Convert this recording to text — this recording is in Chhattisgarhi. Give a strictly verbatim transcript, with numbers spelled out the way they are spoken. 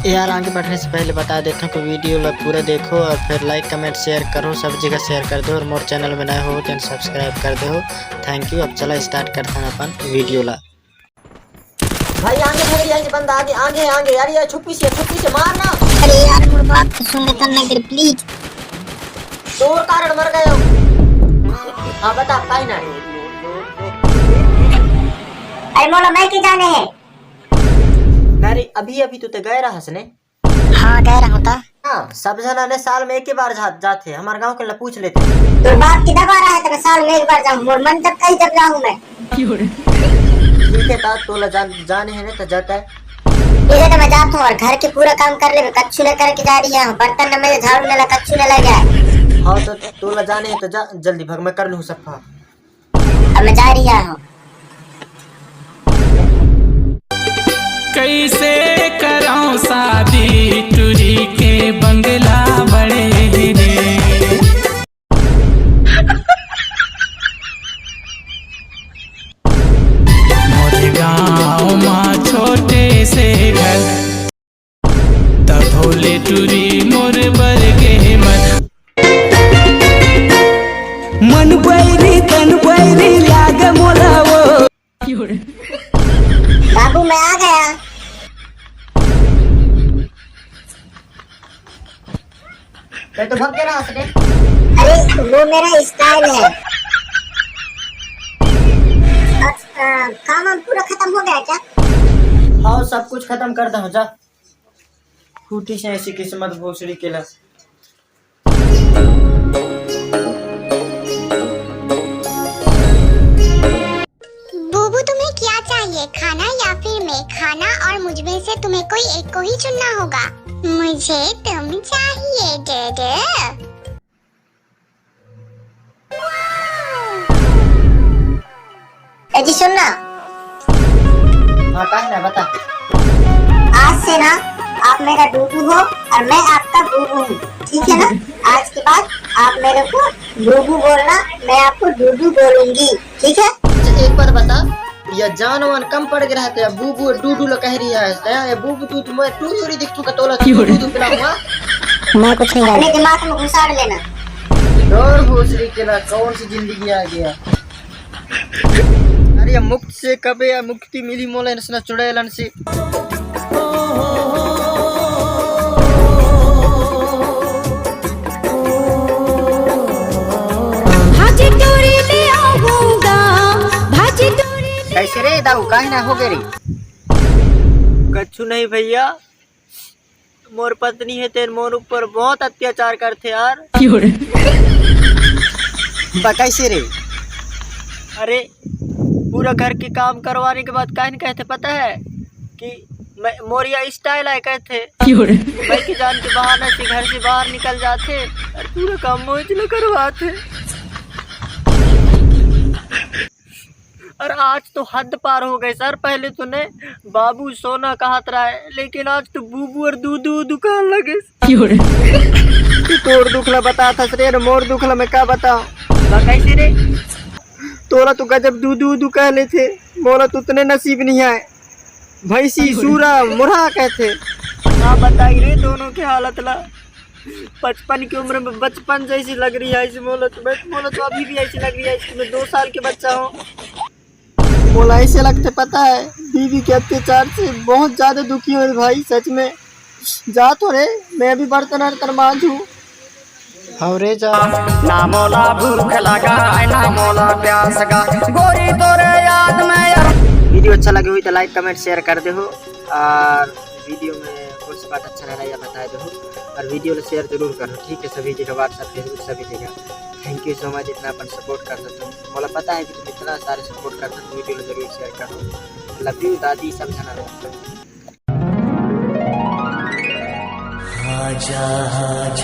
यार, आगे बढ़ने से पहले बता देता हूँ कि वीडियो ला पूरा देखो और फिर लाइक, कमेंट, शेयर करो, सब जगह शेयर कर दो और मोर चैनल में नए हो तो सब्सक्राइब कर दो। Thank you. अब चला, स्टार्ट करते हैं अपन वीडियो ला। भाई, आगे भाई, आगे बंदा, आगे, आगे, आगे यार, ये छुपी से, छुपी से मार ना। अरे यार, मोर बात तो सुन लेता ना, प्लीज। तोर कारण मर गए हो। हाँ, बता, काहे ना? अरे मोला मैं के जाने है। अरे, अभी, अभी तो ते गए रहस ने। हाँ, गए रहूं ता। हाँ, सब जना ने साल में एक ही बार जा, जाथे। हमारे गांव के ला पूछ लेते। तोर बाप के दबा रहा है, तो मैं साल में एक बार जाऊं। मोर मन जब कही, जब जाऊं मैं। ठीक है, ता तोला जान, जाने है ना, तो जाता है। ठीक है, तो मैं जाता हूँ और घर के पूरा काम कर ले, मैं कच्छु न करके जा रही हूँ, बर्तन न मेरे, झाड़ू न ला, कच्छु न लगा है। हाँ, तो तोला जाने है तो जा, जल्दी भाग, मैं कर लूँ सफा। अब मैं जा रही हूँ। कैसे कराऊं शादी, टुरी के बंगला बड़े रे। मोर गाँव मा छोटे से घर, तब भोले टुरी मोर बर गे मन। मन बैरी तन बैरी लाग मोला वो। बाबू, मैं आ गया। मैं तो भग के रहा हंसने। अरे, वो मेरा स्टाइल है। अच्छा, काम वाम पूरा खत्म हो गया क्या? हाँ, सब कुछ खत्म कर दो, जा। फूटी से ऐसी किस्मत भोसड़ी के ला। बूबू, तुम्हें क्या चाहिए, खाना या फिर मैं? खाना और मुझ में से तुम्हें कोई एक को ही चुनना होगा। मुझे तुम चाहिए, डे डे। ए जी, सुन ना। हाँ, काहे ना, बता। आज से ना, आप मेरा डूडू हो और मैं आपका बूबू हूँ, ठीक है ना? आज के बाद आप मेरे को बूबू बोलना, मैं आपको डूडू बोलूंगी, ठीक है? अच्छा, एक बात बता, ये जान वान कम पड़ गया है, तो ये बूबू डूडू ला कह रही है, तो ये बूबू तू, तू मैं टू थोड़ी दिख चुका, तोला तू दूध पिलाऊंगा। मैं कुछ नहीं अपने दिमाग में घुसाड़ लेना। और भोसड़ी के ला कौन सी जिंदगी आ गया? अरे, ये मुक्त से कबे या मुक्ति मिली मोला इनसना चुड़ैलन से। भाजी टोरी ले आऊंगा, भाजी टोरी ले कैसे रे दाऊ, काहे ना हो गए रे? कछु नहीं भैया, मोर पत्नी है तेन मोर ऊपर बहुत अत्याचार करथे यार। क्यों रे? बा कैसे रे? अरे, पूरा घर के काम करवाने के बाद काहे नहीं कहते पता है कि मैं, मोर या स्टाइल आए कहते। क्यों रे? मैं की जान के बहाना से घर से बाहर निकल जाते और पूरा काम मोहित न करवाते। और आज तो हद पार हो गए सर, पहले तो ने बाबू सोना कहत रहा है, लेकिन आज तो बूबू और दूधू दुकान लगे। क्यों रे? तू तोर दुखला बता था रे, मोर दुखला मैं का बताऊं? बा कैसे रे? तोला तो गजब दूधू दू कह लेथे, मोला तो उतने नसीब नहीं आए। भैंसी, सूरा, मुरहा कहथे। का बताई रे दोनों के हालत ला। बचपन की उम्र में बचपन जैसी लग रही है इस मोला तो, मैं, मोला तो अभी भी ऐसी लग रही है कि मैं दो साल के बच्चा हूँ। मोला ऐसे लगते पता है, बीवी के अत्याचार से बहुत ज्यादा दुखी हो भाई, सच में। जा तो रे, मैं भी बर्तन अर्तन मांजू। हवरे जा। ना मोला भूख लगा, ना मोला प्यास लगा, गोरी तोरे याद में। वीडियो अच्छा लगे हुई तो लाइक, कमेंट, शेयर कर दे हो, और वीडियो में कुछ बात अच्छा लगा या बता दे हो, और वीडियो ला शेयर जरूर करो, ठीक है? सभी जगह, WhatsApp, Facebook, सभी जगह। Thank you so much, इतना अपन सपोर्ट कर सकते हो। मोला पता है कि तुम इतना सारे सपोर्ट कर सकते हो, वीडियो ला जरूर शेयर करो। लव यू दादी, सब जना। आजा, आजा।